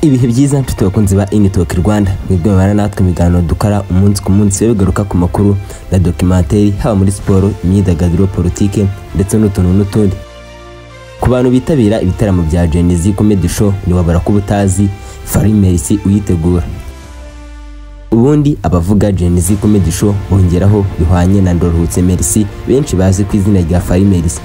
Ibihe byiza nshuti bakunzi ba Initoke Rwanda, mwebwe mubana natwe mu biganiro dukora umunsi ku munsi biba bigaruka ku makuru na documentary, haba muri siporo, imyidagaduro, politike ndetse n'utuntu n'utundi. Ku bantu bitabira ibitaramo bya Gen-Z Comedy Show, ntiwabura kuba utazi Fally Merci uyitegura. Ubundi abavuga Gen-Z Comedy Show bongeraho bihwanye na Ndaruhutse Merci, benshi bazi ku izina rya Fally Merci.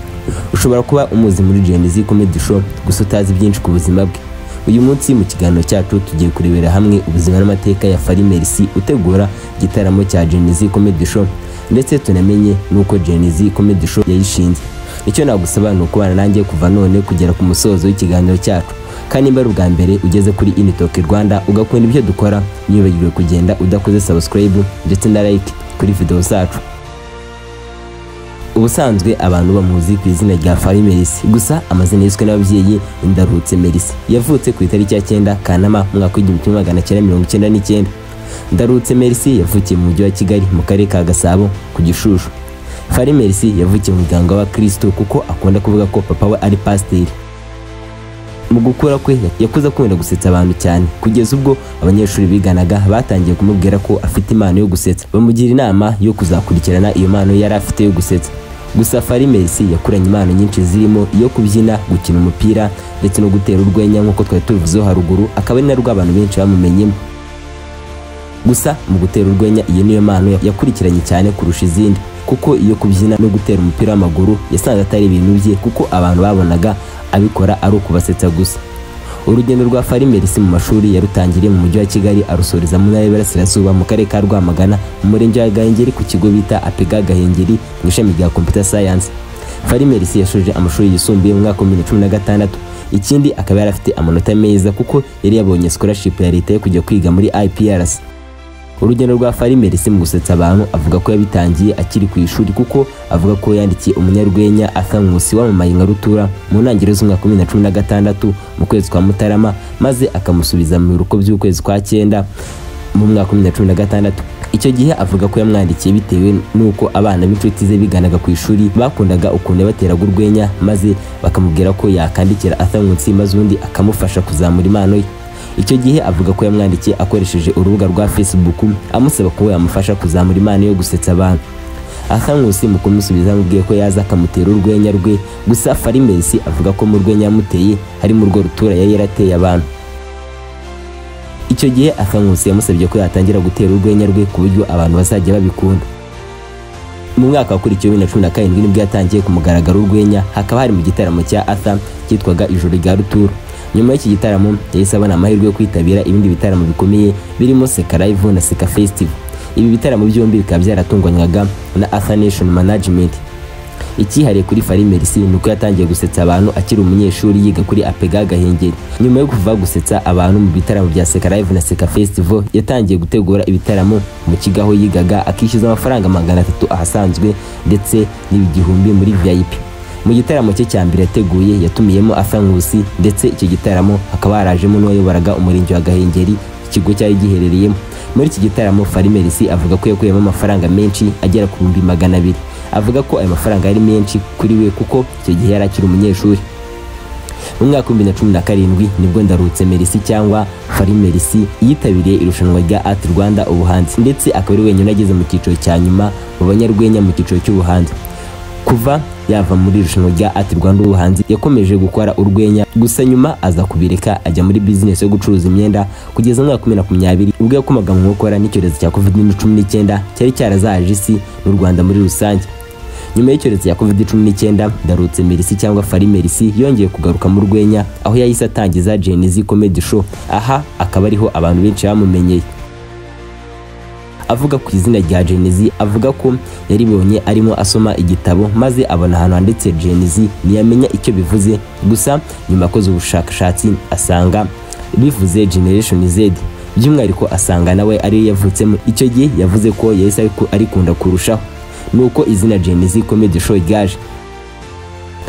Ushobora kuba umuzi muri Gen-Z Comedy Show gusa utazi byinshi ku buzima bwe. Uyu munsi mu kiganiro cyacu tugiye kurebera hamwe ubuzima n'amateka ya Fally Merci utegura igitaramo cya Gen-Z Comedy Show, ndetse tunamenye n'uko Gen-Z Comedy Show yayishinze. Icyo nagusaba ni ukubana nanjye kuva none kugera ku musozo w'ikiganiro cyacu. Kandi nimba ari ubwa mbere ugeze kuri Initoke Rwanda ugakunda ibyo dukora, ntiwibagirwe kugenda udakoze subscribe ndetse na like kuri video zacu. Ubusanzwe abantu bamuzi ku izina rya Fally Merci, gusa amazina yiswe n'ababyeyi Ndaruhutse Merci. Yavutse ku itariki ya 9 Kanama mu mwaka w'1999. Ndaruhutse Merci yavukiye mu mujyi wa Kigali mu karere ka Gasabo ku Gishushu. Fally Merci yavukiye mu muryango w'Abakristo kuko akunda kuvuga ko papa we ari pasiteri. Mu gukura kwe yakuze akunda gusetsa abantu cyane, kugeza ubwo abanyeshuri biganaga batangiye kumubwira ko afite impano yo gusetsa, bamugira inama yo kuzakurikirana iyo mpano yari afite yo gusetsa. Gusa Fally Merci yakuranye impano nyinshi zirimo iyo kubyina, gukina umupira ndetse no gutera urwenya nk'uko twari tubivuzeho haruguru, akaba ari narwo abantu benshi bamumenyemo. Gusa mu gutera urwenya iyo niyo mpano yakurikiranye cyane kurusha izindi, kuko iyo kubyina no gutera umupira w'amaguru yasanze atari ibintu bye, kuko abantu babonaga abikora ari ukubasetsa gusa. Urugendo rwa Fally Merci mu mashuri yarutangiriye mu mujyi wa Kigali, arusoreza mu ntara y'Iburasirazuba mu karere ka Rwamagana mu murenge wa Gahengeri ku kigo bita APEGA Gahengeri mu ishami rya Computer Science. Fally Merci yashoje amashuri yisumbuye mu mwaka wa 2016. Ikindi akaba yari afite amanota meza kuko yari yabonye scholarship ya leta yo kujya kwiga muri IPRC. Urugendo rwa Fally Merci mu gusetsa abantu avuga ko yabitangiye akiri ku ishuri, kuko avuga ko yandikiye umunyarwenya Arthur Nkusi wamamaye nka Rutura mu ntangiriro z'umwaka wa 2016 mu kwezi kwa Mutarama, maze akamusubiza mu biruhuko by'ukwezi kwa 9 mu mwaka wa 2016. Icyo gihe avuga ko yamwandikiye bitewe n'uko abana b'inshuti ze biganaga ku ishuri bakundaga ukuntu yabateraga urwenya, maze bakamubwira ko yakandikira Arthur Nkusi maze undi akamufasha kuzamura impano ye. Icyo gihe avuga ko yamwandikiye akoresheje urubuga rwa Facebook amusaba ko yamufasha kuzamura impano yo gusetsa abantu. Arthur Nkusi mu kumusubiza amubwiye ko yaza akamutera urwenya rwe, gusa Fally Merci avuga ko mu rwenya yamuteye harimo urwo Rutura yari yarateye abantu. Icyo gihe Arthur Nkusi yamusabye ko yatangira gutera urwenya rwe ku buryo abantu bazajya babikunda. Mu mwaka wakurikiye 2017 nibwo yatangiye ku mugaragaro urwenya, hakaba hari mu gitaramo cya Arthur cyitwaga Ijoro rya Rutura. Nyuma y'iki gitaramo yahise abona amahirwe yo kwitabira ibindi bitaramo bikomeye birimo Seka Live na Seka Festival. Ibi bitaramo byombi bikaba byaratunganywaga na Arthur Nation Management. Icyihariye kuri Fally Merci ni uko yatangiye gusetsa abantu akiri umunyeshuri yiga kuri APEGA Gahengeri. Nyuma yo kuva gusetsa abantu mu bitaramo bya Seka Live na Seka Festival, yatangiye gutegura ibitaramo mu kigo aho yigaga, akishyuza amafaranga 300 ahasanzwe ndetse n'ibihumbi muri VIP. Mu gitaramo cye cya mbere yateguye yatumiyemo Arthur Nkusi, ndetse icyo gitaramo hakaba harajemo n'uwayoboraga umurenge wa Gahengeri ikigo cyari giherereyemo. Muri iki gitaramo Fally Merci avuga ko yakuyemo amafaranga menshi agera ku 200,000. Avuga ko ayo mafaranga yari menshi kuri we kuko icyo gihe yari akiri umunyeshuri. Mu mwaka wa 2017 nibwo Ndaruhutse Merci cyangwa Fally Merci yitabiriye irushanwa rya Art Rwanda ubuhanzi, ndetse akaba ari wenyine ageze mu cyiciro cya nyuma mu banyarwenya mu cyiciro cy'ubuhanzi. Kuva yava muri irushanwa rya Art Rwanda ubuhanzi yakomeje gukora urwenya, gusa nyuma aza kubireka ajya muri business yo gucuruza imyenda kugeza mu mwaka wa 2020 ubwo yakomaga mu nkokora n'icyorezo cya COVID-19 cyari cyarazahaje isi n'u Rwanda muri rusange. Nyuma y'icyorezo cya COVID-19 Ndaruhutse Merci cyangwa Fally Merci yongeye kugaruka mu rwenya, aho yahise atangiza Gen-Z Comedy Show. Aha akaba ariho abantu benshi bamumenyeye. Avuga ku izina rya Gen-Z, avuga ko yaribonye arimo asoma igitabo maze abona ahantu handitse Gen-Z ntiyamenya icyo bivuze, gusa nyuma akoze ubushakashatsi asanga bivuze Generation Z, by'umwihariko asanga nawe ariyo yavutsemo. Icyo gihe yavuze ko yahise arikunda kurushaho, nuko izina Gen-Z Comedy Show ryaje.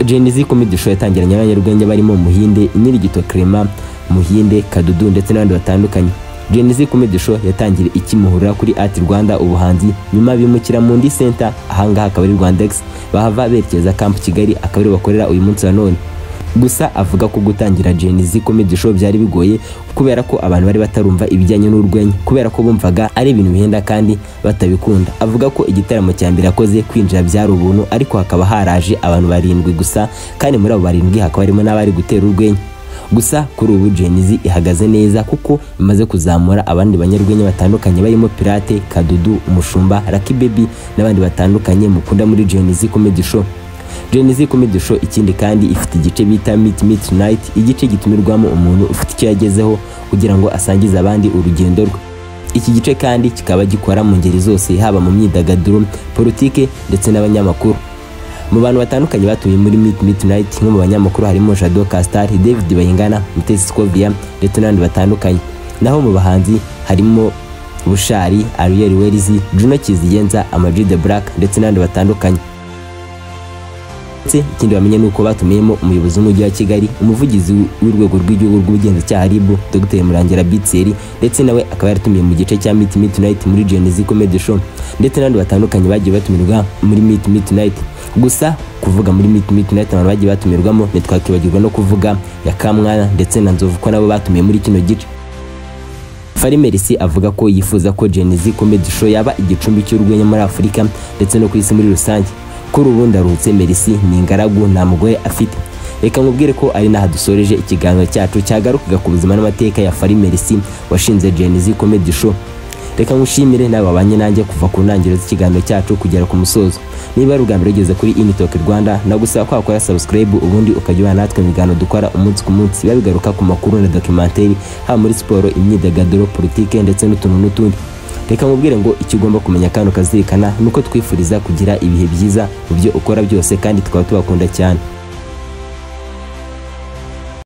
Gen-Z Comedy Show yatangiranye n'abanyarwenya barimo Muhinde, Nyirigito Clement, Muhinde, Kadudu ndetse n'abandi batandukanye. Gen-Z Comedy Show yatangiriye ikimuhurura kuri Art Rwanda ubuhanzi, nyuma bimukira mu ndi center, ahangaha akaba ari Rwandex, bahava berekeza Camp Kigali akaba ari bakorera uyu munsi wa none. Gusa avuga ko gutangira Gen-Z Comedy Show byari bigoye kubera ko abantu bari batarumva ibijyanye n'urwenya, kubera ko bumvaga ari ibintu bihenda kandi batabikunda. Avuga ko igitaramo cya mbere yakoze kwinjira byari ubuntu, ariko hakaba haraje abantu 7 gusa, kandi muri abo 7 hakaba harimo n'abari gutera urwenya. Gusa kuri ubu Gen-Z ihagaze neza kuko imaze kuzamura abandi banyarwenya batandukanye barimo Pirate, Kadudu, Umushumba, Lucky Baby n'abandi batandukanye mukunda muri Gen-Z Comedy Show. Gen-Z Comedy Show ikindi kandi ifite igice bita Meet Me Tonight, igice gitumirwamo umuntu ufite icyo yagezeho kugira ngo asangize abandi urugendo rwe. Iki gice kandi kikaba gikora mu ngeri zose, haba mu myidagaduro, politike ndetse n'abanyamakuru. Mu bantu batandukanye batuye muri Meet Me Tonight nko mu banyamakuru harimo Jado Castar, David Bayingana, Mutesi Scovia ndetse n'abandi batandukanye. Naho mu bahanzi harimo Bushari, Ariel Werizi, Juno Kizigenza, Ama-G The Black ndetse n'abandi batandukanye. Ikindi bamenye nuko batumiyemo umuyobozi w'umujyi wa Kigali, umuvugizi w'urwego rw'igihugu rw'ubugenzacyaha RIB, Dr Murangira Bitseri, ndetse nawe akaba yaratumiye mu gice cya Meet Me Tonight muri Gen-Z Comedy Show, ndetse n'abandi batandukanye bagiye batumirwa muri Meet Me Tonight. Gusa kuvuga muri Meet Me Tonight abantu bagiye batumirwamo ntitwakibagirwa no kuvuga ya Kamwana ndetse na Nzovu ko nabo batumiye muri kino gice. Fally Merci avuga ko yifuza ko Gen-Z Comedy Show yaba igicumbi cy'urwenya muri Afurika ndetse no ku isi muri rusange. Kuri ubu Ndaruhutse Merci ni ingaragu, nta mugore afite. Reka nkubwire ko ari naha dusoreje ikiganiro cyacu cyagarukaga ku buzima n'amateka ya Fally Merci washinze Gen-Z Comedy Show. Reka nkushimire nawe wabanye nanjye kuva ku ntangiriro z'ikiganiro cyacu kugera ku musozo. Niba ari ubwa mbere ugeze kuri Initalk Rwanda, nagusaba ko wakora subscribe ubundi ukajya ubana natwe mu biganiro dukora umunsi ku munsi, biba bigaruka ku makuru na documentary, haba muri siporo, imyidagaduro, politike ndetse n'utuntu n'utundi. Reka nkubwire ngo icyo ugomba kumenya kandi ukazirikana nuko twifuriza kugira ibihe byiza mu byo ukora byose, kandi tukaba tubakunda cyane.